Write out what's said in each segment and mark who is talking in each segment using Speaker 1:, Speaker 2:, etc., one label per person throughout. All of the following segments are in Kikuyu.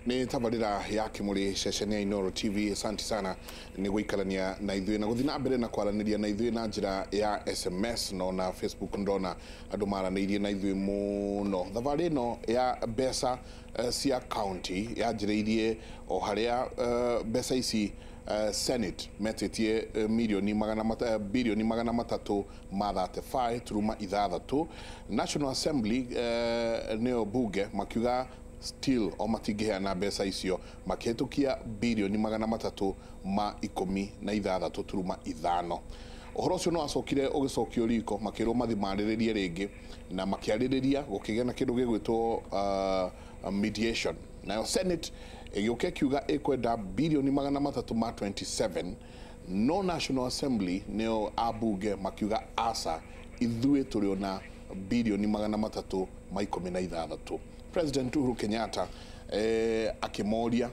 Speaker 1: Nĩ tabarĩra ya Kĩmũrĩ ceceni ya Inooro TV. Asante sana nĩ gũikarania na ithuĩ na gũthiĩ na mbere na kwaranĩria na ithuĩ na njĩra ya SMS no na Facebook. Ndona andũ maranĩirie na ithuĩ mũno. Thabarĩ ĩno ya mbeca cia county yanjĩrĩirie o harĩa mbeca ici Senate metĩtie mirioni magana bilioni 335 turuma 6. National Assembly nĩyo bunge makiuga still o matingĩheana mbeca icio, makĩhĩtũkia bilioni 316 turuma 5. Ũhoro ũcio no wacokire ũgĩcokio riko, makĩrwo mathi marĩrĩrie rĩngĩ, na makĩarĩrĩria gũkĩgĩa na kĩndũ gĩgwĩtwo mediation. Nayo Senate ĩgĩũka ĩkiuga ĩkwenda bilioni 327, no National Assembly nĩo ambunge makiuga aca, ithuĩ tũrĩ ona bilioni 316. President Uhuru Kenyatta akĩmoria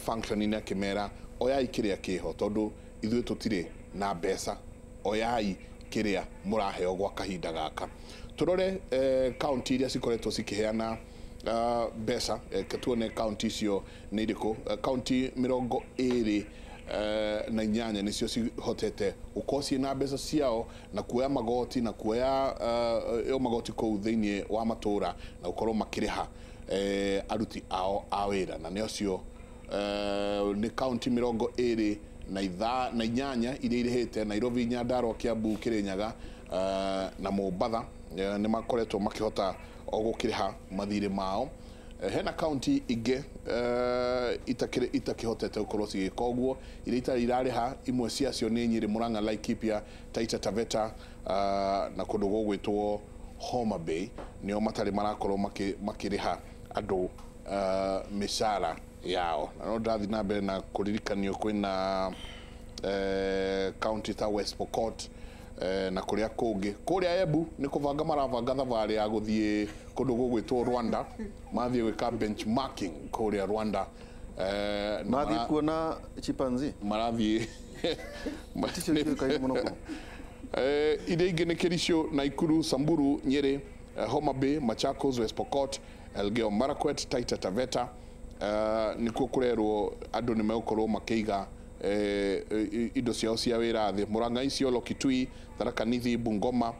Speaker 1: function-inĩ, akĩmera oyai kĩrĩa kĩho tondũ ithuĩ tũtirĩ na mbeca, oyai kĩrĩa mũraheo gwa kahinda gaka. Tũrore kaunti iria cikoretwo cikĩheana mbeca, tuone kaunti icio nĩ irĩkũ. Kaunti 28 nĩcio cihotete gũkorwo ciĩna mbeca ciao na kuoya magoti na kuoya magoti kũu thĩinĩ wa matũra na gũkorwo makĩrĩha aruti ao a wĩra, na nĩ acio nĩ kaunti 28 iria irĩhĩte: Nairobi, Nyandarua, Kiambu, Kirinyaga na Mombatha nĩ makoretwo makĩhota o gũkĩrĩha mathirĩ mao. Hena kaunti ingĩ itakĩhotete gũkorwo cigĩka ũguo, iria itarĩ irarĩha. Imwe ciacio nĩ Nyĩrĩ, Murang'a, Laikipia, Taita Taveta na kũndũ gũgwĩtwo Homa Bay, nĩo matarĩ marakorwo makĩrĩha andũ mĩcara yao. Na no ndathi na mbere na kũririkanio kwĩna kaunti ta West Pokot na kũrĩa kũngĩ. Kũrĩa Embu nĩ kũbanga marabanga thabarĩ ya gũthiĩ kũndũ gũgwĩtwo Rwanda, mathiĩ gwĩka benchmarking kũrĩa Rwanda.
Speaker 2: Mathiĩ kuona chimpanzee.
Speaker 1: Marathiĩ.
Speaker 2: Ticio ciũĩkaine mũno kũu.
Speaker 1: Iria ingĩ nĩ Kericho, Nakuru, Samburu, Nyeri, Homa Bay, Machakos, West Pokot, Elgeyo Marakwet, Taita Taveta, nĩkuo kũrerwo andũ nĩ megũkorwo makĩiga indo ciao cia wĩra thĩ. Murang'a, Isiolo, Kitui, Tharaka Nithi, Bungoma,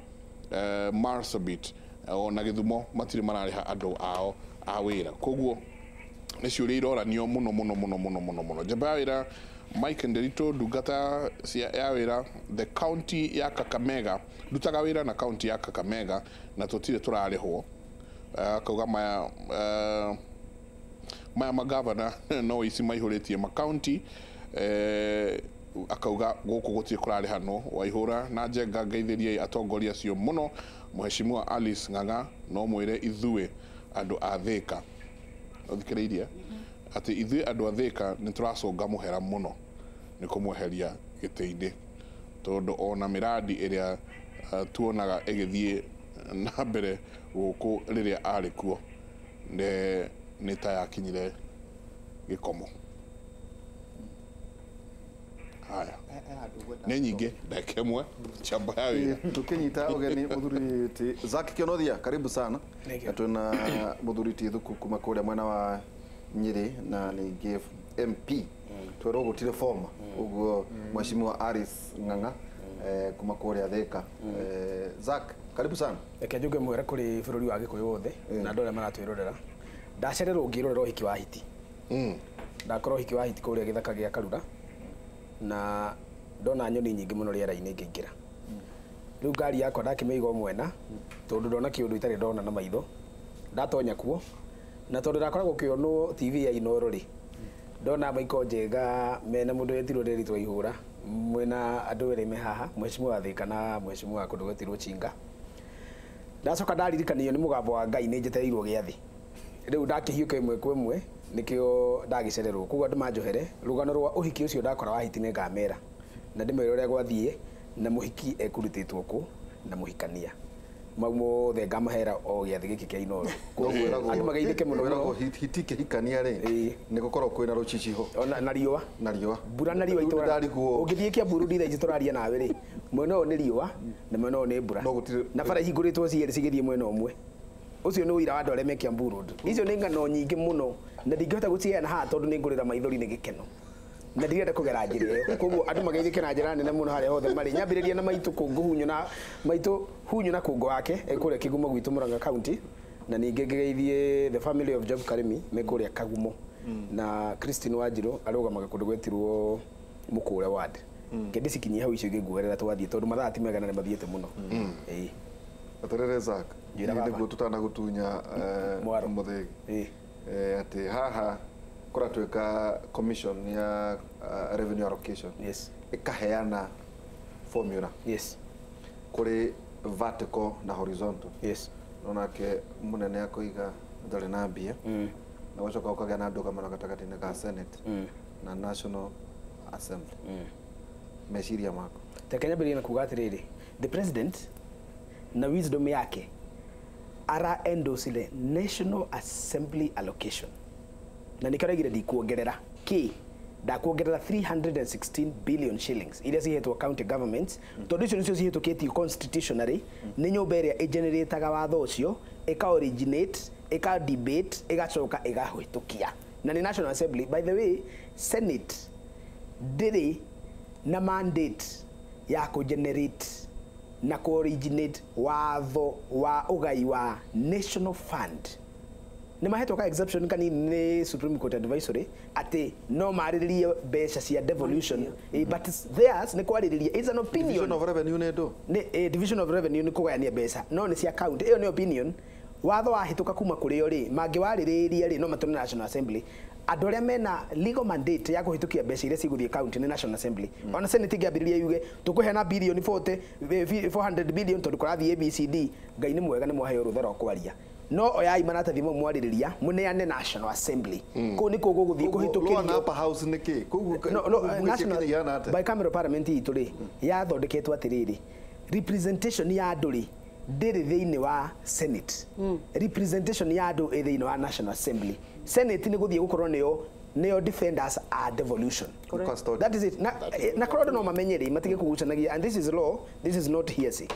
Speaker 1: Marsabit ona Gĩthumo matirĩ mararĩha andũ ao a wĩra. Koguo nĩ ciũria iroranio mũno mũno mũno mũno mũno mũno. Njamba ya wĩra Mike Nderito, ndungata ya wĩra the county ya Kakamega, ndutaga wĩra na county ya Kakamega na tũtirĩ tũrarĩhwo. Akauga maya magavana no ici maihũrĩtie makaunti. Akauga gũkũ gũtirĩ kũrarĩhanwo. Waihũra na Njenga, ngeithĩriai atongoria acio mũno. Mheshimiwa Alice Ng'ang'a, no mwĩre ithuĩ andũ a Thĩka, ũthikĩrĩirie atĩ ithuĩ andũ a Thĩka nĩ tũracũnga mũhera mũno nĩ kũmweheria gĩtĩ-inĩ, tondũ ona mĩrandi ĩrĩa tuonaga ĩgĩthiĩ na mbere gũkũ rĩrĩa arĩ kuo nĩ ta yakinyire gĩkomo. Haya, nĩ nyingĩ, ndagĩka ĩmwe, njamba ya wĩra.
Speaker 2: Tukinyita ũgeni mũthuri ti Zack Kionothia, karibu sana. Na twina mũthuri ti Thuku kuma kũrĩa mwena wa Nyĩrĩ na ningĩ MP twerwo gũtirĩ former ũguo Mheshimiwa Alice Ng'ang'a kuma kũrĩa Thĩka. Zack, karibu sana.
Speaker 3: Reke njuge mwere kũrĩ bũrũri wa Gĩkũyũ wothe na andũ arĩa maratwĩrorera. Ndacererwo ngĩrorera ũhiki wa hiti. Ndakorwo ũhiki wa hiti kũrĩa gĩthaka gĩa Karura na ndona nyoni nyingĩ mũno rĩera-inĩ ngĩingĩra. Rĩu ngari yakwa ndakĩmĩiga o mwena tondũ ndona kĩũndũ itarĩ ndona na maitho. Ndatonya kuo na tondũ ndakoragwo kĩonwo TV ya Inooro rĩ, ndona Michael Njega mena mũndũ wetirwo Nderitu Waihũra, mwena andũ erĩ me haha, Mheshimiwa wa Thĩka na Mheshimiwa wa kũndũ gwetirwo Chinga. Ndacoka ndaririkanio nĩ mũgambo wa Ngai nĩ njetereirwo gĩathĩ. Rĩu ndakĩhiũka ĩmwe kwa ĩmwe nĩkĩo ndagĩcererwo. Koguo andũ manjohere rũgano rwa ũhiki ũcio ndakora wa hiti nĩngamera na ndĩmere ũrĩa gwathiĩ na mũhiki ekũrutĩtwo kũ na mũhikania. Mau mothe ngamahera o gĩathĩ gĩkĩ kĩa Inooro. Andũ mageithĩke mũno
Speaker 2: Kwĩragwo
Speaker 3: mũno.
Speaker 2: Hiti kĩhikania rĩ nĩ gũkorwo kwĩna rũciciho
Speaker 3: Ona na riũa.
Speaker 2: Na riũa.
Speaker 3: Mbura na riũa
Speaker 2: Rĩu
Speaker 3: itũra.
Speaker 2: ndarigwo.
Speaker 3: Ũngĩthiĩ Kiambu rĩu thaa ici tũraria nawe rĩ, mwena ũyũ nĩ riũa na mwena ũyũ nĩ mbura.
Speaker 2: No gũtirĩ-
Speaker 3: Na bara ihingũrĩtwo cierĩ cigĩthiĩ mwena ũmwe. Ũcio nĩ ũira wa andũ arĩa me Kiambu Road. Icio nĩ ng'ano nyingĩ mũno na ndingĩhota gũciheana haha tondũ nĩ ngũrĩra maithori nĩ gĩkeno. Na ndirenda kũgera njĩra ĩyo. Koguo andũ mageithĩke na njĩra nene mũno harĩa hothe marĩ. Nyambĩrĩria na maitũ Kũngũ Hunyo na maitũ Hunyo na Kũngũ wake e kũrĩa Kĩgumo gwitũ Murang'a County. Na ningĩ ngĩgeithie the family of Job Karimi me kũrĩa Kagumo. Na Christine Wanjirũ arũgamaga kũndũ gwetirwo Mũkũre ward. Ngende cikinyie hau icio ingĩ nguoerera twathiĩ tondũ mathaa ti mega na nĩ mathiĩte mũno. Ĩĩ.
Speaker 2: Aterere Zack
Speaker 3: Njĩra baba.
Speaker 2: nĩguo tutana gũtunya
Speaker 3: Mwaro.
Speaker 2: mũthĩgi.
Speaker 3: Ĩĩ.
Speaker 2: Atĩ haha kũratuĩka commission ya revenue allocation
Speaker 3: Yes.
Speaker 2: ĩkaheana formula
Speaker 3: Yes.
Speaker 2: kũrĩ vertical na horizontal.
Speaker 3: Yes.
Speaker 2: Nonake mũnene akoiga ndarĩ na mbia na gũcoka ũkagĩa na ndũgamano gatagatĩ-inĩ ka Senate na National Assembly. Meciria maku?
Speaker 3: Reke nyambĩrĩrie na kuga atĩrĩrĩ, the president na wisdom yake ara endorse National Assembly allocation na nĩkĩo araugire ndikuongerera kĩ ndakuongerera 316 billion shillings iria cihetwo county governments tondũ icio nĩcio cihĩtũkĩtio constitutionally nĩ nyũmba ĩrĩa ĩgenerataga watho ũcio ĩka originate ĩka debate ĩgacoka ĩgahĩtũkia na nĩ National Assembly. By the way, Senate ndĩrĩ na mandate ya kũ-generate na kũ-originate watho wa ũgai wa national fund. Nĩ mahetwo ka exception kanini nĩ Supreme Court advisory atĩ no marĩrĩrie mbeca cia devolution. But theirs nĩ kwarĩrĩria, it's an opinion.
Speaker 2: Division of revenue nĩ ndũ?
Speaker 3: Nĩ division of revenue nĩ kũgayania mbeca no nĩ cia county, ĩyo nĩ opinion. Watho wahĩtũka kuma kũrĩ o rĩ mangĩwarĩrĩria rĩ no matũme National Assembly. Andũ arĩa mena legal mandate ya kũhĩtũkia mbeca iria cigũthiĩ county nĩ National Assembly. Ona Senate ĩngĩambĩrĩria yuge tũkũheana bilioni 40 400 billion tondũ kũrathiĩ ABCD, Ngai nĩ mwega nĩ mwaheo rũtha rwa kwaria. No oyai maratathi mau mwarĩrĩria mũneane National Assembly. Kũu nĩkuo gũgũthiĩ
Speaker 2: Lower na
Speaker 3: kũhĩtũkĩrio.
Speaker 2: upper house nĩ kĩ? Koguo
Speaker 3: No, national
Speaker 2: ihana atĩa?
Speaker 3: Bicameral parliament itũ rĩ yathondeketwo atĩrĩrĩ, representation ya andũ rĩ ndĩrĩ thĩinĩ wa Senate. Representation ya andũ ĩ thĩinĩ wa National Assembly. Senate nĩ gũthiĩ gũkorwo nĩyo defenders a devolution.
Speaker 2: Custodian.
Speaker 3: That is it. Na korwo andũ no mamenye rĩ matige kũgucanagia, and this is law, this is not hearsay.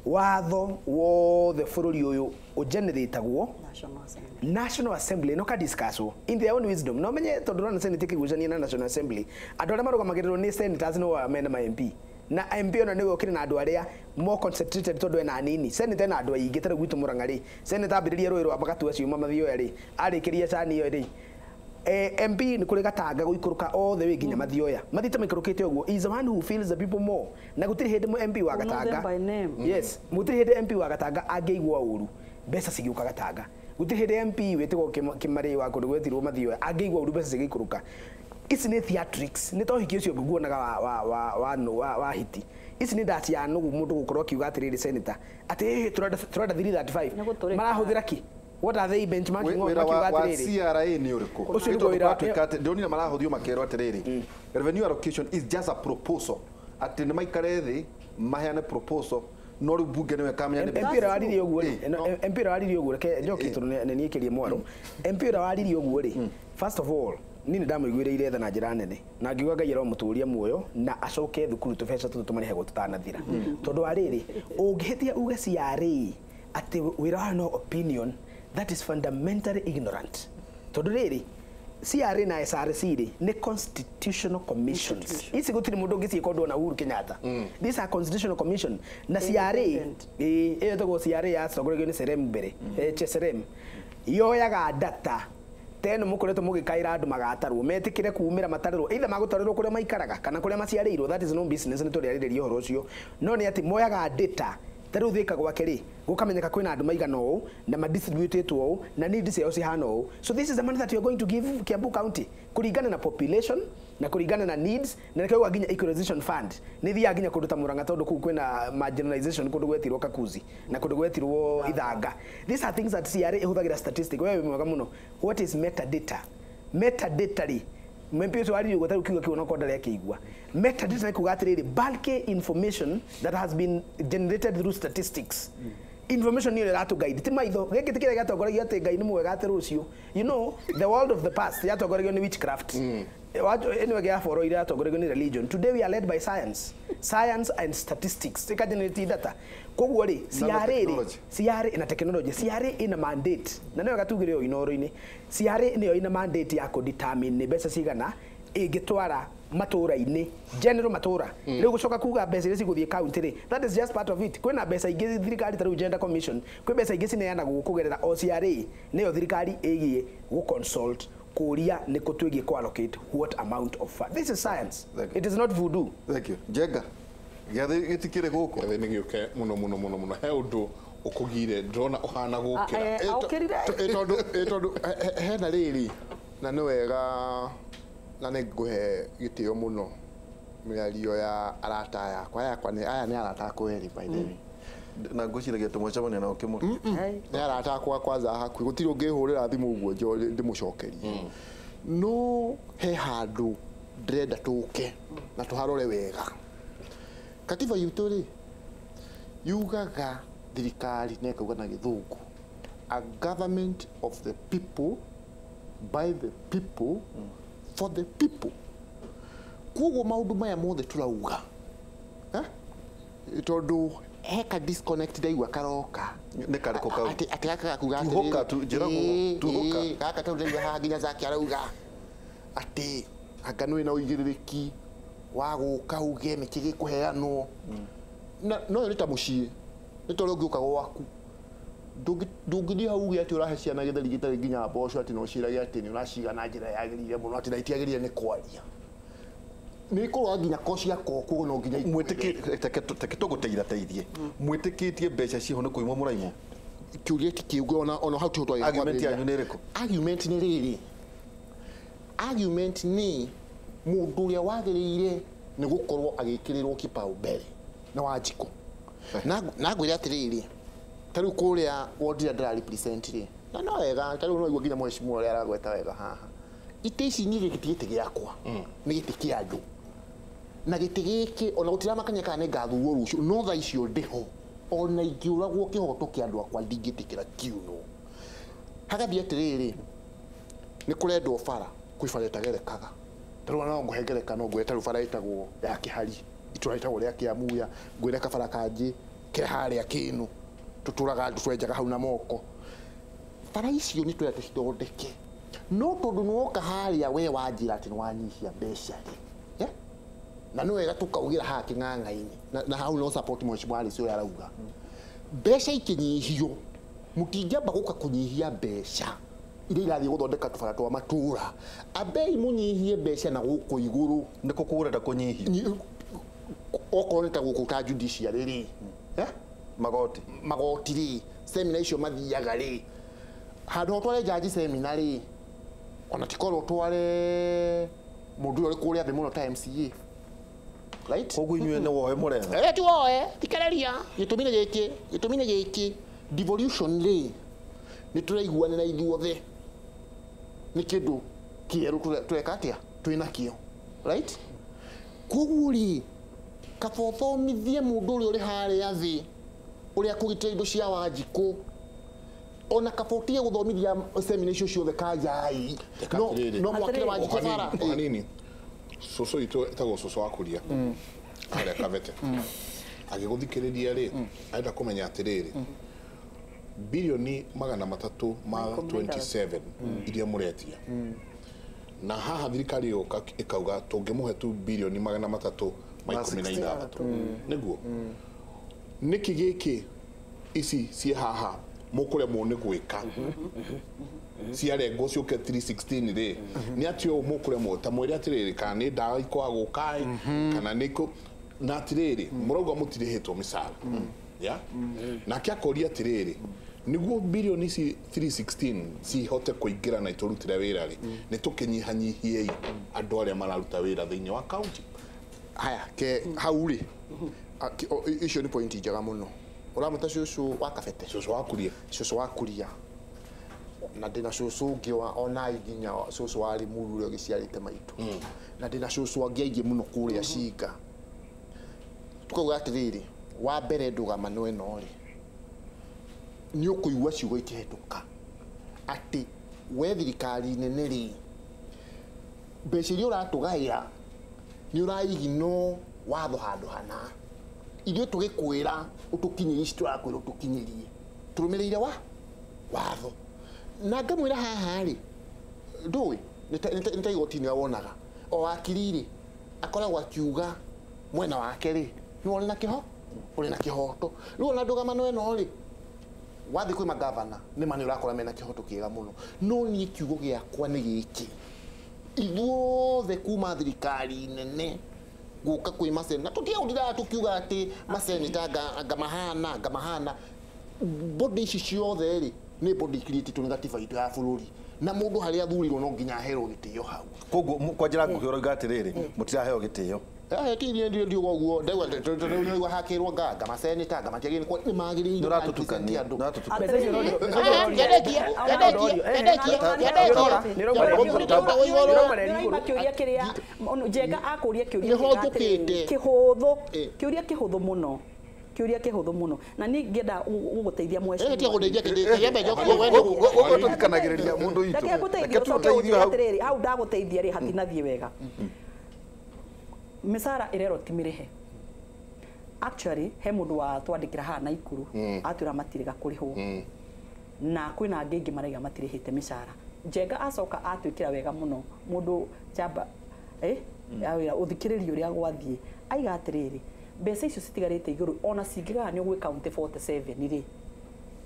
Speaker 3: Watho wothe bũrũri ũyũ ũgeneratagwo
Speaker 4: National Assembly.
Speaker 3: National Assembly no ka discusswo in their own wisdom. No menye tondu rona Senate ĩkĩgucania na National Assembly andũ arĩa marũgamagĩrĩrwo nĩ senators no mena ma MP na MP ona nĩwe ũkĩrĩ na andũ arĩa more concentrated tondũ ena anini. Senate ena andũ aingĩ ta rĩu gwitũ Murang'a rĩ, senator ambĩrĩria rũĩ rwa magatua ciuma mathioya rĩ arĩkĩria cani ĩyo rĩ, MP nĩ kũrĩ Gatanga gũikũrũka all the way nginya Mathioya mathiĩte maikũrũkĩte ũguo, is the one who feels the people more na gũtirĩ hĩndĩ MP wa
Speaker 4: Who know them
Speaker 3: Gatanga
Speaker 4: by name.
Speaker 3: Yes, gũtirĩ hĩndĩ MP wa Gatanga angĩigua ũru mbeca cigĩũka Gatanga. Gũtirĩ hĩndĩ MP wĩtĩgwo Kĩmarĩ wa kũndũ gwetirwo Mathioya angĩigua ũru mbeca cigĩikũrũka. Ici nĩ theatrics, nĩ ta ũhiki ũcio nguonaga wa hiti. Ici nĩ ndaci ya nũgũ mũndũ gũkorwo akiuga atĩrĩrĩ senator atĩ tũrenda 335
Speaker 4: Nĩ gũtũrĩka.
Speaker 3: marahũthĩra kĩ? What are they benchmarking on
Speaker 2: Wĩra
Speaker 3: makiuga
Speaker 2: wa
Speaker 3: atĩrĩrĩ?
Speaker 2: CRA nĩ ũrĩkũ?
Speaker 3: Ũcio
Speaker 2: Nĩ
Speaker 3: nĩguo
Speaker 2: tondũ
Speaker 3: wĩra-
Speaker 2: kũratuĩka atĩ ndĩronire marahũthio makerwo atĩrĩrĩ, revenue allocation is just a proposal, atĩ nĩ maikare thĩ maheane proposal no rĩu bunge nĩwe ĩkamenya nĩ
Speaker 3: MP ũrĩa waririe ũguo rĩ,
Speaker 2: Eh, no.
Speaker 3: MP ũrĩa waririe ũguo, reke njoke tondũ nĩ niĩkĩrie mwaro. MP ũrĩa waririe ũguo rĩ, first of all niĩ nĩ ndamũiguĩrĩire tha na njĩra nene na ngiuga Ngai aromũtũria muoyo na acoke thukuru tũbeca tũtũ tũmarĩhagwo tũtanathira. Tondũ wa rĩrĩ ũngĩhĩtia uge CRA atĩ wĩra wayo no opinion, that is fundamentally ignorant. Tondũ rĩrĩ CRA na SRC rĩ nĩ constitutional commissions. Ici gũtirĩ mũndũ ũngĩciĩka ũndũ ona Uhuru Kenyatta. These are constitutional commission na CRA
Speaker 4: Independent.
Speaker 3: ĩyo ĩtagwo CRA yatongoragio nĩ Serem mbere, Cheserem yoyaga data teno mukoretwo mugikaira andu magatarwo metikire kumira matarĩrwo either magũtarĩrwo kũrĩa maikaraga kana kũrĩa maciarĩirwo, that is no business, nĩ tũrĩarĩrĩria ũhoro ũcio. No nĩ atĩ moyaga data ta rĩu Thika gwake rĩ gũkamenyeka kwĩna andũ maigana ũũ na madistributĩtwo ũũ na needs ciao cihana ũũ, so this is the money that you are going to give Kiambu County kũringana na population na kũringana na needs, na nĩkĩo nginya equalization fund nĩ thiaga nginya kũndũ ta Murang'a tondũ kũu kwĩna marginalization kũndũ gwetirwo Kakuzi na kũndũ gwetirwo Ithanga. These are things that CRA ĩhũthagĩra statistic. Wewe wĩ mwega mũno, what is metadata? Metadata rĩ MP ũcio waririe ũguo tarĩu kiugo kĩu onakorwo ndarĩ akĩigua. Metadata nĩ kuga atĩrĩrĩ, bulky information that has been generated through statistics. Information nĩyo ĩratũ guide ti maitho gĩkĩ ti kĩrĩa gĩatongoragio atĩ Ngai nĩ mwega atĩ rũciũ. You know, the world of the past yatongoragio nĩ witchcraft. Anyway, gĩa iria yatongoragio nĩ religion. Today we are led by science, science and statistics, ĩkagenerate data. Koguo rĩ, CRA rĩ, CRA na technology, CRA ina mandate na nĩyo gatugire o inoro-inĩ. CRA nĩyo ina mandate ya kũdetermine nĩ mbeca cigana ĩngĩtwara matũra-inĩ, general matũra. Rĩu gũcoka kuga mbeca iria cigũthiĩ county rĩ, that is just part of it. Kwĩna mbeca ingĩ thirikari ta rĩu Gender Commission, kwĩ mbeca ingĩ cineanagwo kũgerera o CRA, nĩyo thirikari ĩgiĩ gũ-consult kũria nĩ kũ twĩgiĩ kũ allocate what amount of fund. This is science. It is not voodoo.
Speaker 2: Thank you. Njenga, gĩathĩ gĩtikĩrĩ gũkũ.
Speaker 1: Gĩathĩ nĩ gĩũke mũno mũno mũno mũno. He ũndũ ũkũgire ndĩrona ũhana gũkĩra.
Speaker 4: Tondũ hena rĩrĩ na nĩ wega na nĩ ngũhe gĩtĩo mũno mĩario ya arata yakwa yakwa nĩ aya nĩ arata akwa erĩ by the way.
Speaker 2: Na ngwĩciragia tũmwacemania nao kĩmwe.
Speaker 4: Nĩ arata akwa kwanza hakuhĩ gũtirĩ ũngĩhũrĩra thimũ ũguo ndĩmũcokerie. No he handũ ndĩrenda tũke na tũharore wega. Katiba itũ rĩ yugaga thirikari na ĩkauga na gĩthũngũ, a government of the people by the people for the people. Koguo maũndũ maya mothe tũrauga tondũ heka disconnect ndaigua karoka
Speaker 2: nĩ karĩkũ kau
Speaker 4: atĩ gaka gakuga
Speaker 2: atĩrĩrĩ tuhuka
Speaker 4: gaka tondũ ndaigua haha nginya Zaki arauga atĩ anga nĩ wĩna ũigĩrĩrĩki wa gũka uge nĩkĩ gĩkũheanwo. No nĩ ta mũciĩ nĩ ta ũrĩa ũngĩũka gwaku ndũngĩthiĩ hau uge atĩ ũrahe ciana gĩtheri gĩtarĩ nginya mboco atĩ no ũciĩrage atĩ nĩ ũraciga na njĩra yagĩrĩire mũno atĩ na itiagĩrĩire nĩ kwaria nĩ kũrora nginya ko ciakwo koguo no nginya
Speaker 2: teke tũgũteithateithie mwĩtĩkĩtie mbeca ciho nĩ kũimwo mũraimwo.
Speaker 4: Kĩũria ti kĩu ona hau tiho twagĩrĩirwo.
Speaker 2: Argument yanyu nĩ ĩrĩkũ?
Speaker 4: Argument nĩ rĩrĩ, argument nĩ mũndũ ũrĩa wagĩrĩire nĩ gũkorwo agĩkĩrĩrwo kipaumbele nĩ Wanjikũ. Na ngwĩre atĩrĩrĩ, ta rĩu kũrĩa ward ĩrĩa ndĩra represent rĩ, na no wega ta rĩu no igua nginya mheshimiwa ũrĩa aragweta wega haha, itĩ ici niĩ gĩkĩ ti gĩtĩ gĩakwa, nĩ gĩtĩ kĩa andũ na gĩtĩ gĩkĩ ona gũtiramakania kana nĩ ngathurwo rũciũ, no thaa icio ndĩho ona ingĩũragwo kĩhoto kĩa andũ akwa ndingĩtĩkĩra kiunwo. Hagathiĩ atĩrĩrĩ, nĩ kũrendwo bara, kwĩ bara ĩtagerekaga. Ta rĩu no ngũhe ngerekano, ngwĩre ta rĩu bara ĩtagwo ya Kĩhari, itũra rĩtagwo rĩa Kĩamuya, ngwĩre kabara kangĩ ke harĩa Kĩnu, tũtũraga andũ twenjaga hau na moko. Bara icio nĩ twĩra tũcithondeke, no tondũ nĩwoka harĩa we wanjĩra atĩ nĩwanyihia mbeca rĩ, na nĩ wega tũkaugĩra haha kĩng'ang'a-inĩ na hau no support mheshimiwa Alice ũrĩa arauga. Mbeca ikĩnyihio mũtingĩamba gũka kũnyihia mbeca iria irathiĩ gũthondeka tũbara twa matũra, ambei mũnyihie mbeca na gũkũ igũrũ.
Speaker 2: Nĩ kũ kũrenda kũnyihia?
Speaker 4: Okorwo nĩ ta gũkũ ta judiciary rĩ,
Speaker 2: magoti
Speaker 4: magoti rĩ, semina icio mathiaga rĩ, handũ ũtware jaji semina rĩ, ona tikorwo ũtware mũndũ ũrĩa ũrĩ kũrĩa thĩ mũno ta MCA. Right?
Speaker 2: Koguo inyuĩ nĩ woe mũretha?
Speaker 4: Ti woe, thikĩrĩria. Gĩtũmi nĩ gĩkĩ, gĩtũmi nĩ gĩkĩ. Devolution rĩ, nĩ tũraiguanĩra ithuothe. Nĩ kĩndũ kĩerũ tũreka atĩa? Twĩnakĩo. Right? Koguo rĩ, kaba ũthomithie mũndũ ũrĩa ũrĩ harĩa thĩ, ũrĩa kũgitĩra indo cia Wanjikũ, ona kaba ũtige gũthomithia semina icio ciothe kanjai. No mwakĩre Wanjikũ bara.
Speaker 1: Hanini. Cũcũ witũ etagwo cũcũ wa Kuria harĩa Kabete agĩgũthikĩrĩria rĩ, arenda kũmenya atĩrĩrĩ, bilioni 327 iria mũretia na haha thirikari yũka ĩkauga tũngĩmũhe tu bilioni 316 nĩguo nĩkĩ gĩkĩ ici ciĩ haha mũkũremwo nĩ gwĩka ciarengwo ciũke 316 rĩ, nĩ atĩ ũũ mũkũremwo ta mwĩre atĩrĩrĩ, kana nĩ ndawa ikwaga gũka kana nĩ kũ na atĩrĩrĩ mũrauga mũtirĩhĩtwo mĩcara ya nake akoria atĩrĩrĩ, nĩguo bilioni ici 316 cihote kũingĩra na itũrutĩre wĩra rĩ, nĩ tũkĩnyihanyihiei andũ arĩa mararuta wĩra thĩinĩ wa kaunti.
Speaker 4: Haya ke hau rĩ, icio nĩ point njega mũno. Ũramwĩta cũcũ wa Kabete?
Speaker 1: Cũcũ wa Kuria.
Speaker 4: Cũcũ wa Kuria. Na ndĩna cũcũ ũngĩ wa ona nginya cũcũ wa Limuru ũrĩa ũgĩciarĩte maitũ. Na ndĩna cũcũ angĩ aingĩ mũno kũrĩa Cinga. Tukauga atĩrĩrĩ, wa mbere ndũgamano ĩno rĩ, Nĩ ũkũigua ciugo ikĩhetũka atĩ we thirikari nene rĩ, mbeca iria ũratũgaĩra nĩ ũraiginwo watho handũ hana, ithuĩ tũgĩkwĩra ũtũkinyĩrie ici tũrakwĩra ũtũkinyĩrie tũrũmĩrĩire wa watho. Na ngamwĩra haha rĩ, ndũĩ nĩ ta igoti-inĩ wonaga o wakiri rĩ akoragwo akiuga mwena wake rĩ nĩ ũrĩ na kĩho ũrĩ na kĩhoto. Rĩu ona ndũgamano ĩno rĩ, wathiĩ kwĩ magavana nĩ ma nĩ ũrakora mena kĩhoto kĩega mũno, no niĩ kiugo gĩakwa nĩ gĩkĩ, ithuothe kuma thirikari nene gũka kwĩ maseneta, tũtiaundiraga tũkiuga atĩ maseneta anga mahana anga mahana, body ici ciothe rĩ nĩ body created nĩ gatiba itũ ya bũrũri, na mũndũ harĩa athurirwo no nginya aherwo gĩtĩo hau.
Speaker 2: Koguo kwa njĩra nguhĩ ũroiga atĩrĩrĩ, mũtiraheo gĩtĩo.
Speaker 4: Ndiuga ũguo, ndaigua hakĩrwo nganga maseneta anga matiagĩrĩire nĩ magĩrĩire
Speaker 2: Nĩũratũtukania,
Speaker 4: andũ.
Speaker 5: Nĩũraima kĩũria kĩrĩa Njenga akũria kĩũria
Speaker 4: Nĩho njũkĩte.
Speaker 5: kĩhũthũ, kĩũria kĩhũthũ mũno, kĩũria kĩhũthũ mũno, na niĩ ngĩenda gũgũteithia mheshimiwa.
Speaker 4: Tiga gũndeithia kĩndĩ kĩrĩa mbeca ũguo we
Speaker 2: Gũkũ tũthikanagĩrĩria mũndũ witũ.
Speaker 5: Reke ngũteithie,
Speaker 2: Reke
Speaker 5: ũcoke
Speaker 2: tũteithio
Speaker 5: ũnjĩre
Speaker 2: hau.
Speaker 5: atĩrĩrĩ, hau ndagũteithia rĩ hatinathiĩ wega. Mĩcara ĩrerwo ti mĩrĩhe. Actually he mũndũ wa twandĩkĩra haha Naikuru atwĩra matirĩga kũrĩhwo, na kwĩna angĩ aingĩ maraiga matirĩhĩte mĩcara. Njenga acoka atwĩkĩra wega mũno mũndũ njamba awĩra ũthikĩrĩrie ũrĩa gwathiĩ, aiga atĩrĩrĩ, mbeca icio citigarĩte igũrũ ona cingĩgaga nĩ ũgwĩ county 47 rĩ,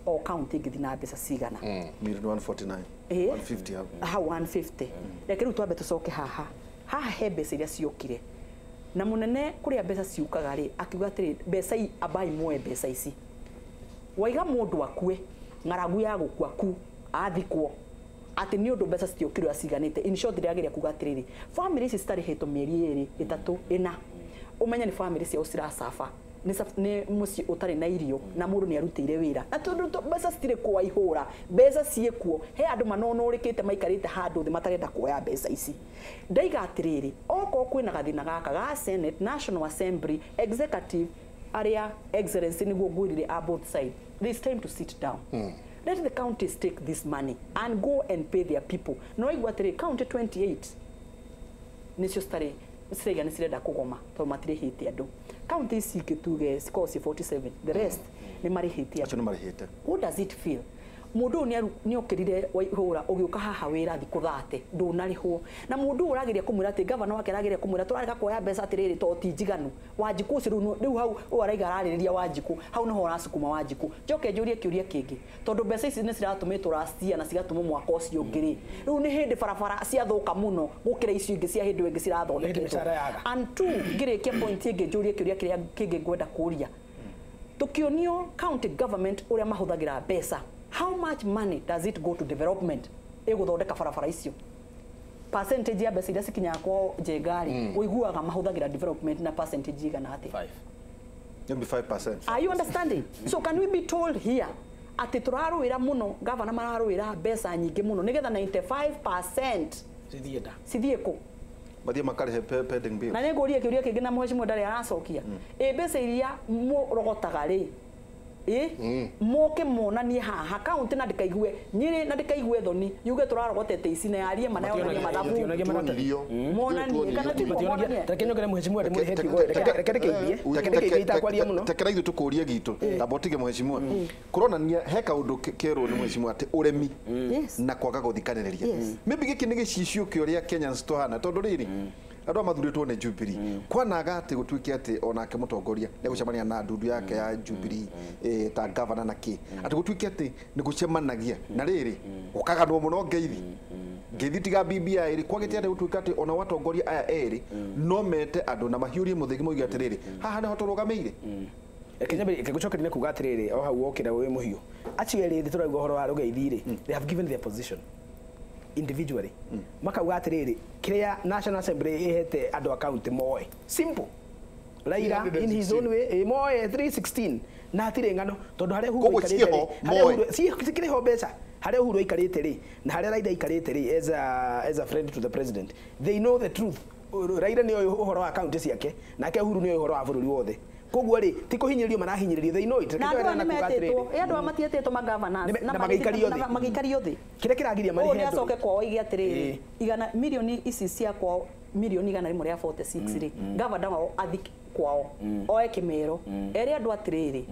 Speaker 5: o county ĩngĩthiĩ na mbeca cigana
Speaker 2: Milioni 149. 150 hau.
Speaker 5: Hau 150. Reke rĩu twambe tũcoke haha haha he mbeca iria ciokire na mũnene kũrĩa mbeca ciũkaga rĩ, akiuga atĩrĩ, mbeca ambai muoe mbeca ici, waiga mũndũ akue ng'aragu ya gũkua ku athikwo atĩ nĩ ũndũ mbeca citiokire ũrĩa ciganĩte. In short ndĩrageria kuga atĩrĩrĩ, family ici citarĩhĩtwo mĩeri 2 3 4, ũmenye nĩ family ciao ciracaba, nĩ mũciĩ ũtarĩ na irio na mũndũ nĩ arutĩire wĩra, na tondũ mbeca citirĩ kwa ihũra, mbeca ciĩkuo, he andũ manonũrĩkĩte maikarĩte handũ thĩ matarenda kuoya mbeca ici. Ndaiga atĩrĩrĩ, okorwo kwĩna gathĩna gaka ga Senate, National Assembly, Executive, arĩa excellency nĩguo ngwĩrire a both side, there is time to sit down. Let the counties take this money and go and pay their people. No igua atĩrĩ, county 28 nĩcio citarĩ ciraiga nĩ cirenda kũgoma tondũ matirĩhĩte andũ. County ici ingĩ tuge cikoragwo ci 47, the rest nĩ marĩhĩte
Speaker 2: Acio
Speaker 5: andũ.
Speaker 2: nĩ marĩhĩte.
Speaker 5: What does it feel? Mũndũ ũyũ nĩ okĩrire waihũra ũgĩũka haha wĩra thikũ 30 ndũnarĩhwo, na mũndũ ũyũ ũrageria kũmwĩra atĩ gavana wake arageria kũmwĩra tũrarega kuoya mbeca atĩrĩrĩ to ti njiganu. Wanjikũ ũcio rĩu hau ũyũ araiga ararĩrĩria Wanjikũ, hau nĩho ũracukuma Wanjikũ. Njoke njũrie kĩũria kĩngĩ, tondũ mbeca ici nĩ ciratũmĩtwo last year na cigatũmwo mwaka ũcio ũngĩ rĩ, rĩu nĩ hĩndĩ barabara ciathũka mũno gũkĩra icio ingĩ cia hĩndĩ ĩyo ĩngĩ cirathondeketwo.
Speaker 3: Mĩcara yaga.
Speaker 5: And two, ngĩrĩkia point ĩngĩ njũrie kĩũria kĩrĩa kĩngĩ ngwenda kũria, tukionio county government ũrĩa mahũthagĩra mbeca, how much money does it go to development ĩgũthondeka barabara icio? Percentage ya mbeca iria cikinyaga kwao Njenga rĩ, ũiguaga mahũthagĩra development na percentage igana atĩa?
Speaker 2: Maybe 5%.
Speaker 5: Are you understanding? So can we be told here atĩ tũrarũĩra mũno, gavana mararũĩra mbeca nyingĩ mũno nĩgetha 95%
Speaker 3: Cithiĩ nda.
Speaker 5: cithiĩ kũ?
Speaker 2: Mathiĩ makarĩhe pending bill.
Speaker 5: Na nĩ ngũrie kĩũria kĩngĩ na mheshimiwa ndarĩ aracokia, ĩ mbeca iria mũrogotaga rĩ, ĩ moke monanie haha kaunti na ndikaigue Nyĩrĩ na ndikaigue thoni yuge tũrarogotete ici na yarie ma na yonanie mathabu
Speaker 3: Mationagie maratathi.
Speaker 5: monanie kana tiguo monanie.
Speaker 3: Reke nyongere mheshimiwa ndĩmũrĩhe kiugo, reke ndĩkĩimbie, reke ndĩkĩimbie itakwaria mũno.
Speaker 2: Tekera ithuĩ tũkũrie gitũ tamba ũtige mheshimiwa kũronania he kaũndũ kerwo nĩ mheshimiwa atĩ ũremi
Speaker 5: Yes.
Speaker 2: na kwaga gũthikanĩrĩria.
Speaker 5: Yes.
Speaker 2: Maybe gĩkĩ nĩ gĩcicio kĩa ũrĩa Kenyans tũhana, tondũ rĩrĩ andũ aya mathurĩtwo nĩ Jubilee kwanaga atĩ gũtuĩke atĩ onake mũtongoria nĩ gũcemania na ndundu yake ya Jubilee ta gavana na kĩ, atĩ gũtuĩke atĩ nĩ gũcemanagia na rĩrĩ gũkaganwo mũno ngeithi ngeithi tiga BBI rĩ, kwagĩte atĩ gũtuĩka atĩ ona watongoria aya erĩ no mete andũ na mahiũrie mũthĩgi moige atĩrĩrĩ haha nĩho tũrũgamĩire.
Speaker 3: Reke nyambe reke ngũcokerie nĩ kuga atĩrĩrĩ, o hau wokĩra wĩ mũhiũ, acio erĩ thĩ tũraigua ũhoro wa rũgeithi rĩ, they have given their position individually, makauga atĩrĩrĩ, kĩrĩa National Assembly ĩhete andũ a county moe, simple, Raila in his own way moe 316 na hatirĩ ng'ano, tondũ harĩa Uhuru
Speaker 2: Koguo
Speaker 3: aikarĩte
Speaker 2: ciĩho,
Speaker 3: rĩ, harĩa
Speaker 2: moe.
Speaker 3: Cikĩrĩ ho mbeca, harĩa Uhuru aikarĩte rĩ na harĩa Raila aikarĩte rĩ, as a friend to the president, they know the truth. Raila nĩ oĩ ũhoro wa county ciake, nake Uhuru nĩ oĩ ũhoro wa bũrũri wothe. Koguo rĩ ti kũhinyĩrĩrio marahinyĩrĩrio, they know it.
Speaker 5: Na andũ aya nĩmetĩtwo, ĩ andũ aya matietĩtwo ma-governors,
Speaker 3: Na magĩikario thĩ.
Speaker 5: Magĩikario thĩ.
Speaker 3: Kĩrĩa kĩragiria
Speaker 5: Ũũ
Speaker 3: marĩhe
Speaker 5: nĩ
Speaker 3: andũ.
Speaker 5: Acoke kwao oige atĩrĩrĩ, igana milioni ici cia kwao, milioni 146 rĩ, gavana wao athi kwao oe kĩmero ere andũ atĩrĩrĩ,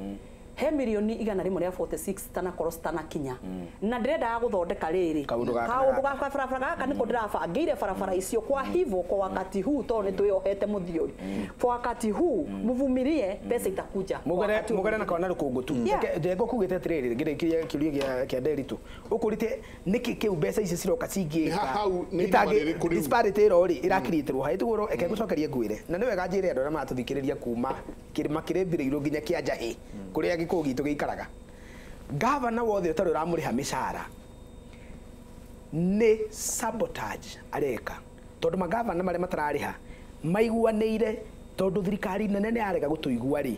Speaker 5: he milioni 146 citanakorwo citanakinya na ndĩrendaga gũthondeka rĩrĩ
Speaker 3: Kaũndũ gaka na
Speaker 5: kaũndũ
Speaker 3: gaka.
Speaker 5: gaka barabara gaka nĩko ndĩrabangĩire barabara icio. Kwa hivyo kwa wakati huu tondũ nĩ twĩyohete mũthiori, kwa wakati huu mvumilie, pesa itakuja. Kwa
Speaker 3: Mugere
Speaker 5: wakati huu
Speaker 3: mugere na kona rũkũngũ tu.
Speaker 5: Yeah.
Speaker 3: Njengo kugĩte atĩrĩrĩ, ngĩrĩkĩria kĩũria gĩa Nderitu ũkũrĩte nĩkĩ kĩu mbeca ici ciroka cingĩka
Speaker 1: Nĩ hau nĩ irima rĩrĩkũ rĩu?
Speaker 3: Disparity ĩro rĩ ĩrakiriĩtĩrwo haĩ tiguo? Reke ngũcokerie ngwĩre, na nĩ wega njĩre andũ arĩa maratũthikĩrĩria kuma kĩrĩma kĩrĩ mbirĩirwo nginya kĩa njahĩ kũrĩa gĩkũũ gitũ gĩikaraga, gavana wothe ũtarĩ ũramũrĩha mĩcara nĩ sabotage areka, tondũ magavana marĩa matararĩha maiguanĩire, tondũ thirikari nene nĩ yarega gũtũigua rĩ,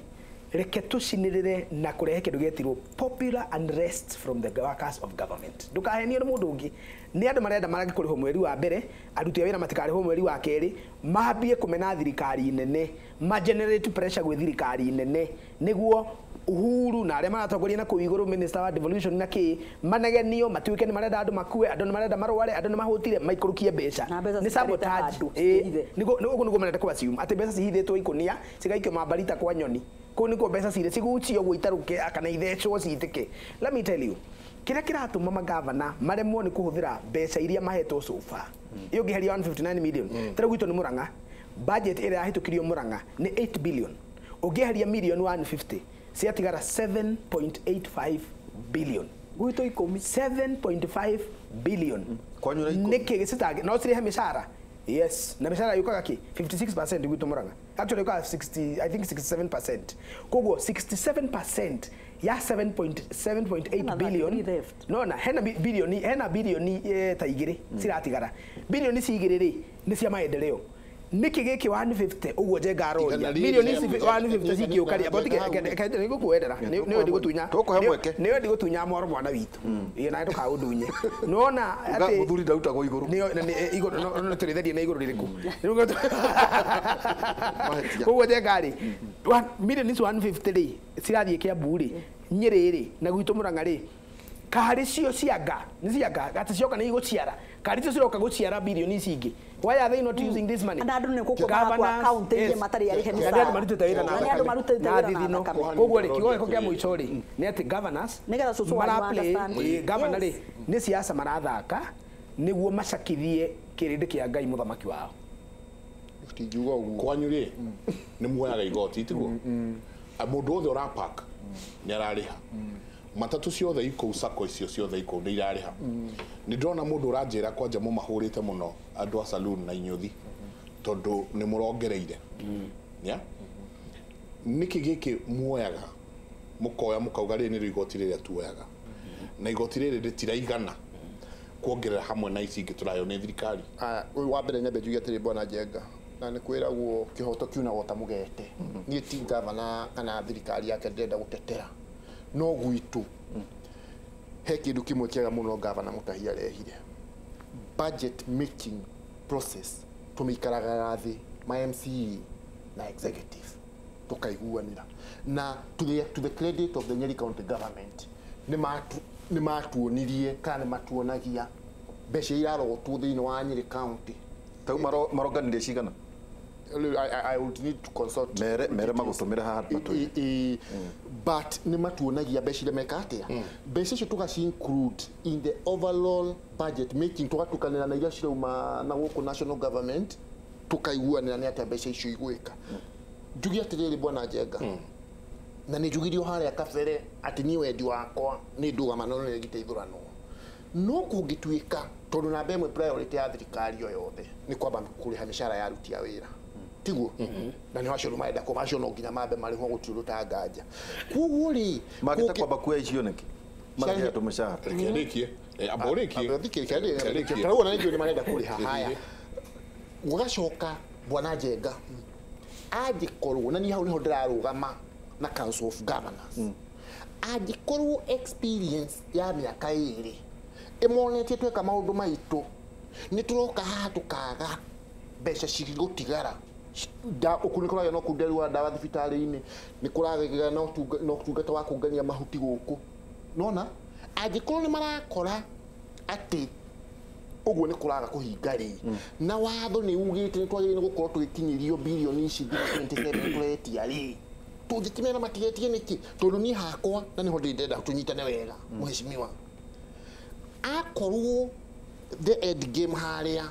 Speaker 3: reke tũcinĩrĩre na kũrehe kĩndũ gĩetirwo popular unrest from the workers of government. Ndũkahenio nĩ mũndũ ũngĩ, nĩ andũ marenda marage kũrĩhwo mweri wa mbere, aruti a wĩra matikarĩhwo mweri wa kerĩ, mambie kũmena thirikari nene, ma generate pressure gwĩ thirikari nene, nĩguo Uhuru na arĩa maratongoria na kũu igũrũ, minister wa devolution na kĩ, manegenio matuĩke nĩ marenda andũ makue, andũ nĩ marenda marware, andũ nĩ mahũtire, maikũrũkie mbeca.
Speaker 5: Na mbeca
Speaker 3: Nĩ
Speaker 5: ciikarĩte
Speaker 3: sabotage.
Speaker 5: handũ,
Speaker 3: Ĩ,
Speaker 5: cihithe.
Speaker 3: Nĩguo ũguo nĩguo marenda kũ assume atĩ mbeca cihithĩtwo ikũnia cigaikio mambarita kwa nyoni, kũu nĩkuo mbeca cirĩ, cigucio ũguo itarũke kana ithecwo citĩke. Let me tell you kĩrĩa kĩratũma magavana maremwo nĩ kũhũthĩra mbeca iria mahetwo so far. Iyo ũngĩheria 159 million, ta rĩu gwitũ nĩ Mũrang'a, budget ĩrĩa yahĩtũkirio Mũrang'a nĩ 8 billion, ũngĩeheria milioni 150 ciatigara 7.85 billion.
Speaker 5: Gwitũ 10.
Speaker 3: 7.5 billion.
Speaker 2: Kwanyu nĩ 10.
Speaker 3: Nĩkĩ gĩcitangi no cirĩhe mĩcara? Yes, na mĩcara yũkaga kĩ 56% gwitũ Mũrang'a, actually yũkaga 60, I think 67%. Koguo 67% ya 7.7.8
Speaker 5: Hena
Speaker 3: billion
Speaker 5: 33 left.
Speaker 3: Nona hena bilioni, hena bilioni ta 2 ciratigara. Bilioni ici 2 rĩ nĩ cia maendeleo. Nĩkĩ gĩkĩ 150 ũguo njenga aroria
Speaker 1: Igana rĩrĩ
Speaker 3: milioni
Speaker 1: rĩa
Speaker 3: ici 150 cingĩũka rĩ amba tige nĩngũkwendera nĩwe ndigũtunya
Speaker 2: Tũkũhe mweke.
Speaker 3: Nĩwe ndigũtunya mwaro mwana witũ ĩĩ nawe ndũkaũndunye nĩwona atĩ
Speaker 2: Mũthuri ndarutagwo igũrũ.
Speaker 3: Nĩyo igũrũ no tũrĩtherie na igũrũ rĩrĩkũ?
Speaker 2: Mahĩtia.
Speaker 3: Koguo njenga rĩ, milioni ici 150 rĩ cirathiĩ Kĩambu rĩ, Nyĩrĩ rĩ, na gwitũ Mũrang'a rĩ, karĩ cio cianga nĩ cianga atĩ cioka nĩ igũciara, karĩ cio ciroka gũciara bilioni ici ingĩ? Why are they not using this money?
Speaker 5: Na andũ nĩ gũkũ marakua kaunti ingĩ matarĩ arĩhe
Speaker 3: Na nĩ andũ
Speaker 5: mĩcara.
Speaker 3: marutĩte wĩra na
Speaker 5: Na nĩ andũ
Speaker 3: thakame,
Speaker 5: marutĩte
Speaker 3: na
Speaker 5: wĩra na
Speaker 3: thithino.
Speaker 5: thakame.
Speaker 3: Koguo rĩ, kiugo gĩakwa kĩa mũico rĩ nĩ atĩ governors
Speaker 5: Nĩgetha cũcũ wanyu
Speaker 3: maraplay
Speaker 5: understand.
Speaker 3: ĩ, governor rĩ
Speaker 5: Yes.
Speaker 3: nĩ siasa marathaka nĩguo macakithie kĩrĩndĩ kĩa Ngai mũthamaki wao.
Speaker 4: Tingiuga ũguo.
Speaker 1: Kwanyu rĩ nĩ muoyaga igoti, tiguo? Mũndũ wothe ũrapark nĩ ararĩha, matatũ ciothe ikũu, sacco icio ciothe ikũu nĩ irarĩha. Nĩ ndĩrona mũndũ ũranjĩra kwanja mũmahũrĩte mũno andũ a saloon na inyuthi tondũ nĩ mũrongereire. Yeah? Nĩkĩ gĩkĩ muoyaga, mũkoya mũkauga rĩrĩ nĩrĩo igoti rĩrĩa tuoyaga, na igoti rĩrĩ rĩtiraigana kuongerera hamwe na ici ingĩ tũraheo nĩ thirikari?
Speaker 4: Aya, ũyũ wa mbere nyambe njuge atĩrĩ, bwana Njenga, na nĩ kwĩragwo kĩhoto kiunagwo ta mũgete. Niĩ ti gavana kana thirikari yake ndĩrenda gũtetera, no gwitũ he kĩndũ kĩmwe kĩega mũno gavana Mũtahi arehire, budget making process. Tũmĩikaraga thĩ ma MCA na executive tũkaiguanĩra, na to the credit of the Nyeri County government, nĩ matuonirie kana nĩ matuonagia mbeca iria irarogotwo thĩinĩ wa Nyeri County.
Speaker 2: Tau maronganirie cigana?
Speaker 4: I would need to consult.
Speaker 2: Mere magũtũmĩre haha matũire.
Speaker 4: But nĩ matuonagia mbeca iria meka atĩa, mbeca icio tũgaci include in the overall budget making, tũgatukanĩra na iria cirauma na gũkũ national government, tũkaiguanĩra nĩ atĩa mbeca icio igwĩka. Njuge atĩrĩrĩ, bwana Njenga, na nĩ njugirio harĩa kabere atĩ niĩ wendi wakwa nĩ ndũgama no nĩ ngĩteithũranwo, no kũngĩtuĩka tondũ namba ĩmwe priority ya thirikari o yothe nĩ kwamba kũrĩha mĩcara ya aruti a wĩra, tiguo? Na nĩ acio marenda kũma acio no nginya mambe marĩhwo, gũtirĩ ũndũ ta nganja. Koguo rĩ
Speaker 2: Mangĩte kwamba kuoya icio nĩkĩ marĩhe andũ mĩcara?
Speaker 1: Reke arĩkie. Amba ũrĩkie. Reke arĩkie.
Speaker 4: Tarĩu ona nĩ marenda kũrĩha haya gũgacoka, bwana Njenga, angĩkorwo na niĩ hau nĩho ndĩrarũgama na Council of Governors, angĩkorwo experience ya mĩaka 2 ĩmonetie tweka maũndũ maitũ nĩ tũroka haha tũkaga mbeca cigũtigara. Nĩ kũragĩa na ũkunderu wa ndawa thibitarĩ-inĩ, nĩ kũragĩa na ũtungata wa kũngania mahuti gũkũ. Nona angĩkorwo nĩ marakora atĩ ũguo nĩ kũraga kũhinga rĩ, na watho nĩ ugĩte nĩ twagĩrĩire gũkorwo tũgĩkinyĩrio birioni ici 27 tũretia rĩ, tũngĩkĩmera matigetie nĩkĩ? Tondũ niĩ hakwa na nĩho ndĩrenda tũnyitane wega mheshimiwa, akorwo the end game harĩa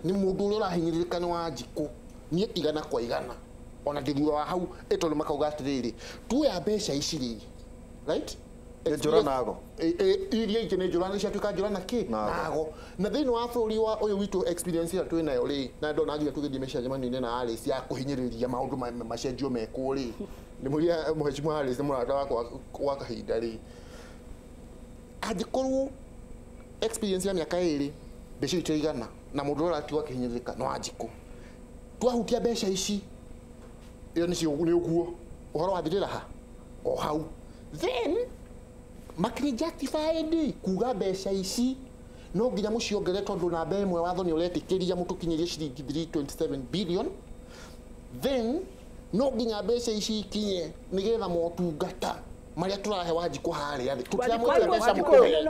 Speaker 4: nĩ mũndũ ũrĩa ũrahinyĩrĩrĩka nĩ Wanjikũ, niĩ igana kwa igana ona ndĩ thutha wa hau, ĩ tondũ makauga atĩrĩrĩ, tuoya mbeca ici rĩ, right,
Speaker 2: Nĩ njũra nago.
Speaker 4: Iria ingĩ nĩ njũra, nĩ ciatuĩka njũra na kĩ nago. Na thĩinĩ wa bũrũri wa ũyũ witũ, experience ĩrĩa twĩ nayo rĩ, na ndona nginya tũgĩthiĩ mĩcemanio-inĩ na Alice ya kũhinyĩrĩria maũndũ macenjio mekwo rĩ, nĩ mũria mheshimiwa Alice nĩ mũrata wakwa wa kahinda rĩ, angĩkorwo experience ya mĩaka 2 mbeca itaigana na mũndũ ũrĩa ũratigwo akĩhinyĩrĩrĩka no Wanjikũ, twahutia mbeca ici ĩyo nĩcio nĩ ũguo ũhoro wathirĩra ha o hau. Then makĩjustified kuga mbeca ici no nginya mũciongerere tondũ namba ĩmwe watho nĩ ũretĩkĩria mũtũkinyĩrie ciringi 327 billion, then no nginya mbeca ici ikinye nĩgetha motungata marĩa tũrahe Wanjikũ harĩa thĩ tũtiramwĩtia mbeca mũkũhe.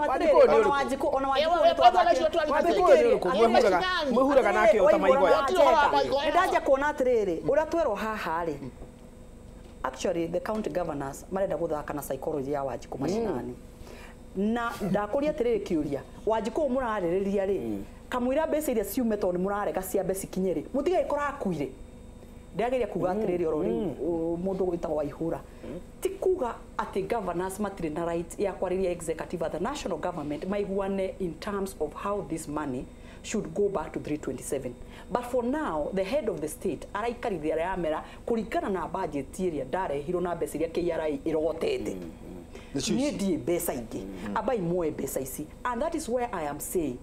Speaker 3: Mwĩhuraga nake o ta maigoya.
Speaker 5: Nĩndanjia kuona atĩrĩrĩ, ũrĩa twerwo haha rĩ, actually the county governors marenda gũthaka na psychology ya Wanjikũ macinani. Na ndakũria atĩrĩrĩ kĩũria, Wanjikũ ũyũ mũrarĩrĩria rĩ, kamũira mbeca iria ciume tondũ nĩ mũrarega ciambe cikinye rĩ, mũtigagĩkorwo akuire. Ndĩrageria kuga atĩrĩrĩ oro rĩu mũndũ wĩtagwo Waihura, ti kuga atĩ governors matirĩ na right ya kwarĩria executive at the national government maiguane in terms of how this money should go back to 327, but for now the head of the state araikarithia aramera kũringana na budget ĩrĩa ndarehirwo na mbeca iria KRA ĩrogotete, niĩ ndiĩ mbeca ingĩ, ambai muoe mbeca ici. And that is where I am saying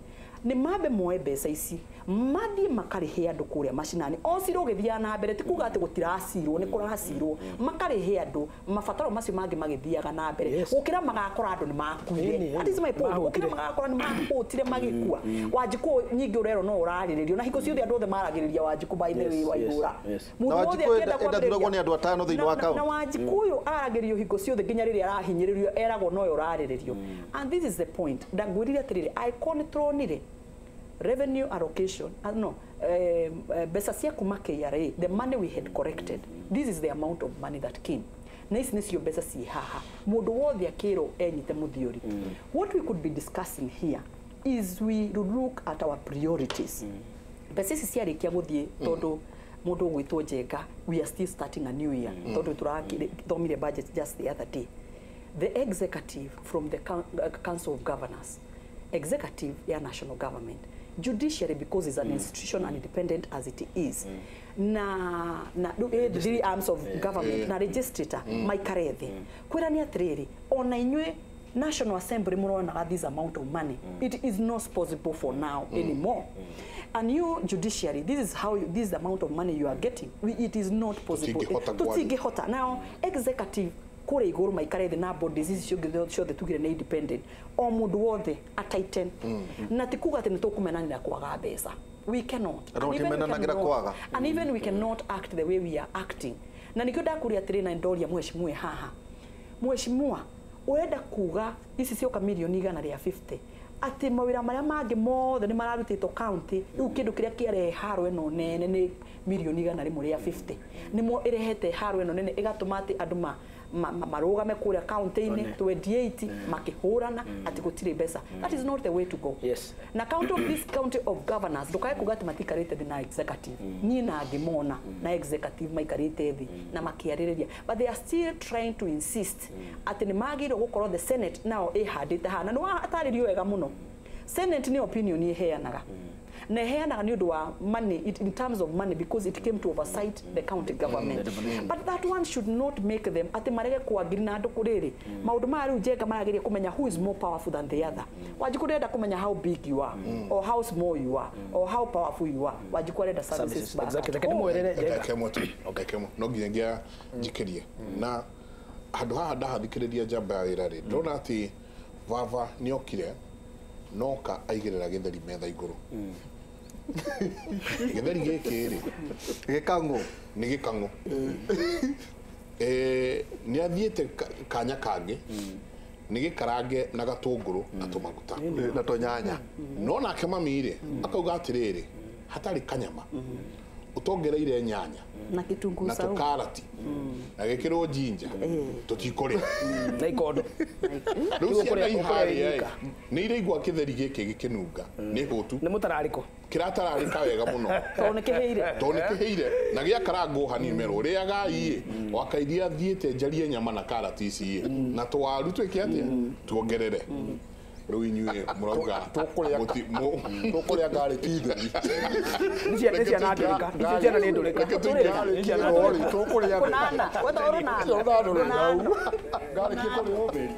Speaker 5: nĩ mambe moe mbeca ici mathiĩ makarĩhe andũ kũrĩa macinani o cira ũgĩthiaga na mbere, ti kuga atĩ gũtiracirwo, nĩ kũracirwo, makarĩhe andũ mabataro macio mangĩ magĩthiaga na mbere, gũkĩra magakora andũ nĩ makuire. That is my point. Gũkĩra magakora nĩ mahũtire magĩkua. Wanjikũ nyingĩ ũrerwo no ũrarĩrĩrio na hingo ciothe andũ othe maragĩrĩria Wanjikũ, by the way, Waihũra.
Speaker 2: Mũndũ wothe akĩenda kwambĩrĩria nĩ andũ atano thĩinĩ wa kaunti.
Speaker 5: Na Wanjikũ ũyũ aragĩrĩrio hingo ciothe nginya rĩrĩa arahinyĩrĩrio eragwo noyo ũrarĩrĩrio. And this is the point. Ndangwĩrire atĩrĩrĩ, angĩkorwo nĩ tũronire revenue allocation, no, mbeca cia kuma KRA, the money we had collected, this is the amount of money that came. Na ici nĩcio mbeca ciĩ haha. Mũndũ wothe akĩrwo enyite mũthiori. What we could be discussing here is we look at our priorities. Mbeca ici ciarĩkia gũthiĩ tondũ mũndũ ũgwĩtwo Njenga, we are still starting a new year, tondũ tũrathomire budget just the other day. The executive from the Council of Governors, executive ya national government, judiciary because it's an institution and independent as it is, na three arms of government na legislator maikare thĩ kwĩrani atĩrĩrĩ, ona inyuĩ National Assembly mũronaga this amount of money, it is not possible for now anymore. And you judiciary, this is how this is the amount of money you are getting, it is not possible. Tũtingĩhota. Now executive kũrĩa igũrũ maikare thĩ na bodies ici ciothe tugire nĩ independent, o mũndũ wothe ataiten, na ti kuga atĩ nĩ tũkũmenanĩra kwaga mbeca. We cannot. And even we cannot act the way we are acting. Na nikĩo ndakũria atĩrĩ na ndoria mheshimiwa haha, mheshimiwa ũrenda kuga ici cioka mirioni 150 atĩ mawĩra marĩa mangĩ mothe nĩ mararutĩtwo county, rĩu kĩndũ kĩrĩa kĩarehe haro ĩno nene nĩ mirioni 150, nĩmo ĩrehete haro ĩno nene ĩgatũma atĩ andũ marũgame kũrĩa county-inĩ 28 makĩhũrana atĩ gũtirĩ mbeca. That is not the way to go.
Speaker 3: Yes.
Speaker 5: Na count of this county of governors ndũkae kuga atĩ matikarĩte thĩ na executive. Niĩ na ngĩmona na executive maikarĩte thĩ na makĩarĩrĩria, but they are still trying to insist atĩ nĩ magĩrĩirwo gũkorwo the Senate nao ĩhandĩte haha, na nĩ watarĩrio wega mũno. Senate nĩ opinion ĩheanaga, na ĩheanaga nĩ ũndũ wa money, in terms of money, because it came to oversight the county government. But that one should not make them atĩ marege kwagiri na andũ kũrĩrĩ maũndũ maya. Rĩu Njenga marageria kũmenya who is more powerful than the other. Wanjikũ ndĩrenda kũmenya how big you are or how small you are or how powerful you are. Wanjikũ arenda services back.
Speaker 3: Exactly. Reke ndĩmwĩrĩre Njenga.
Speaker 1: No nginyagia njikĩrie na handũ haha ndahathikĩrĩria njamba ya wĩra rĩ, ndĩrona atĩ baba nĩokire noka aigĩrĩra gĩtheri metha igũrũ. Gĩtheri gĩkĩ rĩ,
Speaker 2: Gĩkang'ũ.
Speaker 1: Nĩ gĩkang'ũ. Nĩ athiĩte kanya kangĩ nĩ gĩkarange na gatũngũrũ na tũmaguta
Speaker 2: Na tũnyanya.
Speaker 1: No nake mami rĩ, akauga atĩrĩrĩ, hatarĩ kanyama ũtongereire nyanya
Speaker 5: na kitunguu
Speaker 1: na
Speaker 5: saumu
Speaker 1: tũkarati na gĩkĩrwo jinja, tũtikũrĩa.
Speaker 3: Na ikondo.
Speaker 1: Rĩu
Speaker 3: Rĩu
Speaker 1: ciana
Speaker 3: ũkũrĩa-
Speaker 1: iharĩa
Speaker 3: ũkũrĩa.
Speaker 1: Nĩ iraigua kĩtheri gĩkĩ gĩkĩnunga nĩ hũtu.
Speaker 3: Nĩ mũtararĩko.
Speaker 1: Kĩratararĩka wega mũno.
Speaker 5: Tondũ nĩ kĩhĩire.
Speaker 1: Tondũ nĩ kĩhĩire na gĩakarangwo hanini, merwo rĩagai ĩ wakairia thiĩte njarie nyama na karati ici ĩ na tũwaru twĩke atĩa tuongerere. Rĩu inyuĩ mũrauga
Speaker 4: Tũkũrĩa tũkũrĩa ngarĩki theri.
Speaker 3: Nĩ ciana ndũrĩka. Icio ciana nĩ ndũrĩka.
Speaker 1: Reke tũingĩre.
Speaker 3: Nĩ ciana ndũrĩka.
Speaker 4: Tũkũrĩa
Speaker 5: Kũnana, wetha ũrũnana.
Speaker 4: Rũnana rũrĩ hau. Ngarĩki kũrĩa ũtheri.